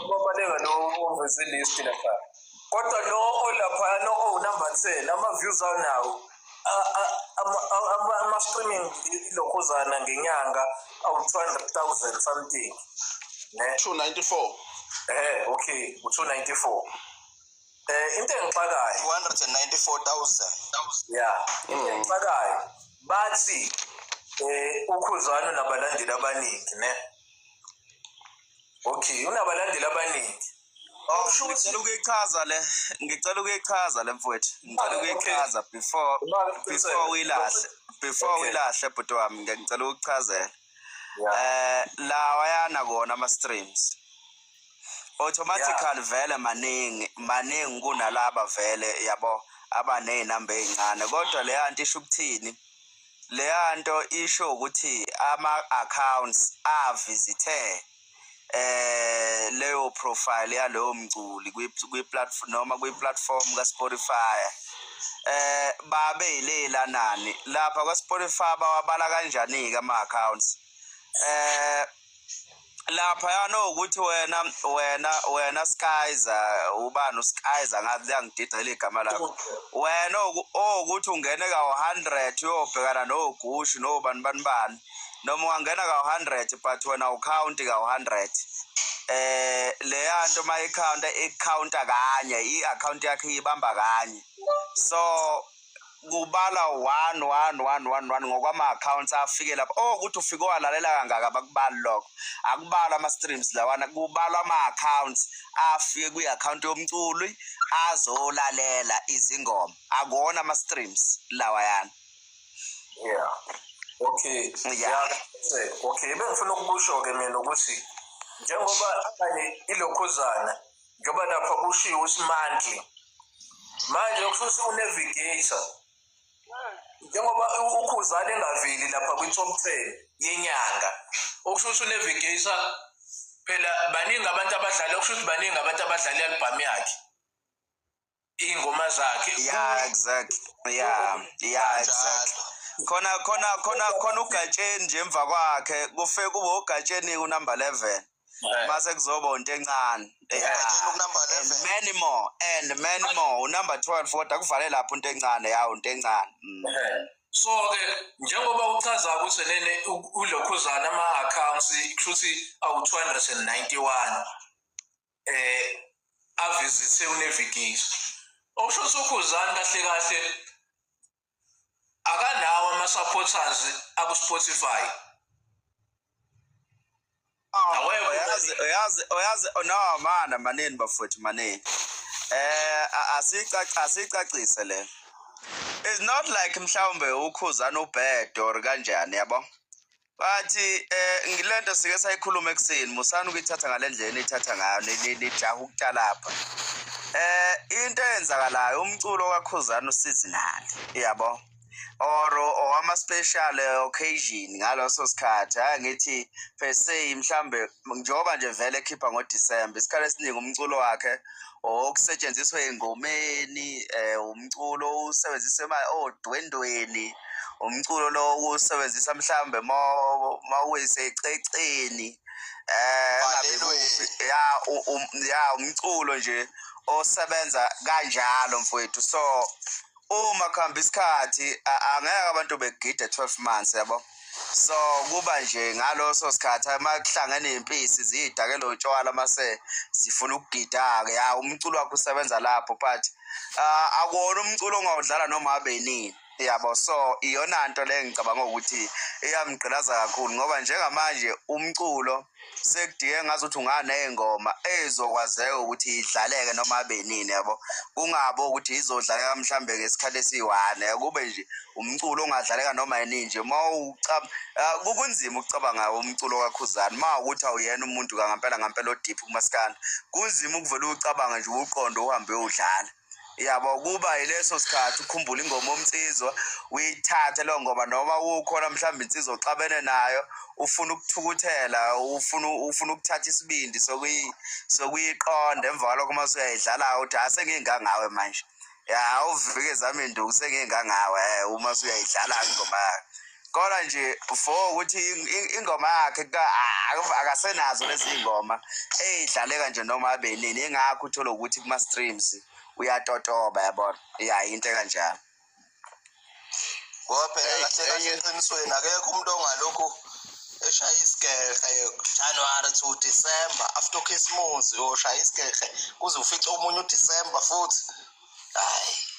Babaleka lo oveze list lapha. Kodwa lo olaphayana owu-number 10 ama-views anawo ama-streaming ilokhuzana ngenyanga awu-200,000 something, ne? 294. Okay, u-294. Into engixakayo 294,000. Ya, into engixakayo, bathi uKhuzani unabalandeli abaningi, ne? Okay, unabalandeli abaningi. Oh, Okusho ukuthi ngicela ukuyichaza le, ngicela ukuyichaza le, mfowethu, ngicela ukuyichaza before uyilahle, before uyilahle, bhuti wami, ngicela ukuchazela. Lawa yana kona ama streams automatically vele maningi maningi kunalaba vele, yabo, abaney'namba ey'ncane. Kodwa leya nto isho ukuthini? Leya nto isho ukuthi ama-accounts avisithe leyo profile yaloyo mculi kwi-platform noma kwi-platform ka-Spotify babe yilela nani lapha kwa-Spotify. Bawabala kanjani-ke ama-accounts lapha yana? Ukuthi wena Skyza, ubani uSkyza? Ngathi liyangididela igama lakho wena. Owukuthi ungene ka-100 uyobhekana noGushi nobani bani bani, noma ungangena ka-100 but wena u-count ka-100, leya nto uma i-counta, i-counta kanye, i-account yakhe ibamba kanye. So kubala 1 1 1 1 1 ngokwama-accounts afike lapho. Oh, ukuthi ufike walalela kangaka, bakubali lokho, akubalwa ama-streams lawana, kubalwa ama-accounts afike kwi-account yomculi azolalela izingoma, akuwona ama-streams lawayana. Yeah, okay. Yeah. Yeah, okay, bengifuna ukukusho-ke mina ukuthi njengoba kanye ilokhuzana, njengoba lapha kushiwo ukuthi monthly, manje kusho ukuthi unavigator, njengoba uKhuzani engaveli lapha kwi-top 10 yenyanga, okusho ukuthi unavigator phela baningi abantu abadlala, okusho ukuthi baningi abantu abadlala i-album yakhe, iy'ngoma zakhe. Yeah, exactly. Khona uGatsheni nje emva kwakhe, kufike kube uGatsheni ku-number 11, mase kuzoba into encane. UGatsheni ku-number And 11. many more and many more. U-number 12, kodwa kuvale lapho into encane yawo, into encane. So-ke njengoba uchaza ukuthi nene ulokhuzana ama-accounts kushuthi awu-291 avisithe unavigator, okusho ukuthi uKhuzani kahle kahle akanawo ama-supporters aku-Spotify. Awekho. Uyazi, no mana, manini bafowethu, manini. Asicacise le. It's not like mhlawumbe uKhuzani ubad or kanjani, yabo. Bathi ngilento sike sayikhuluma ekuseni, musani ukuyithatha ngalendlela eniyithatha ngayo, nijaha ukutalapha. Into eyenzakalayo, umculo kaKhuzani u-seasonal, yabo. Or ama special occasion ngaloso sikhathi. Hayi, ngithi per se mhlambe njengoba nje vele ekhipha ngoDecember, isikhathi esiningi umculo wakhe okusetshenziswa ey'ngomeni, umculo usebenziswa odwendweni, umculo lo usebenzisa mhlambe mawuyisececeni, ngabe Valelweni. kuphi ya, ya, umculo nje osebenza kanjalo, mfowethu. So uma kuhamba isikhathi, angeke abantu begide 12 months, yabo. So kuba nje ngaloso sikhathi uma kuhlangene iy'mpisi ziyidakela utshwala, mase zifuna ukugida-ke, ya, umculo wakho usebenza lapho, but akuwona umculo ongawudlala noma abe nini, yabo. So iyona nto le ngicabanga ukuthi iyamgqilaza kakhulu, ngoba njengamanje umculo sekudike ngazuthi unganey'ngoma ey'zokwazeka ukuthi idlaleke noma abe nini, yabo, kungabi ukuthi izodlaleka mhlambe ngesikhathi esiyi-one, kube nje umculo ongadlaleka noma yini nje. Uma kunzima ukucabanga umculo kaKhuzani uma ukuthi awuyena umuntu kangampela ngampela o-deep kumaskandi, kunzima ukuvele ucabanga nje, uqonde uhambe uyowudlala, yabo. Kuba yileso sikhathi ukhumbula ingoma omnsizwa, uyithathe leyo ngoma, noma ukhona mhlawumbe insizwa oxabene nayo, ufuna ukuthukuthela, ufuna ukuthatha isibindi sokuyiqonda. Emva kwalokho uma usuyayidlala uthi asengingangawe manje, ya, awuvike zami induku, sengingangawe. Uma usuyayidlala ingoma yakho. Kodwa nje for ukuthi ingoma yakhe akasenazo lezi ngoma eyidlaleka nje noma abe nini, ingakho uthola ukuthi kuma streams uyatotoba, yabona. Ya, into kanjalo. Ngoba phela kahle kahle eqinisweni akekho umuntu ongalokhu eshaya isigehe January to December, after Christmas uyoshaya isigehe kuze ufice omunye uDecember futhi. Hayi.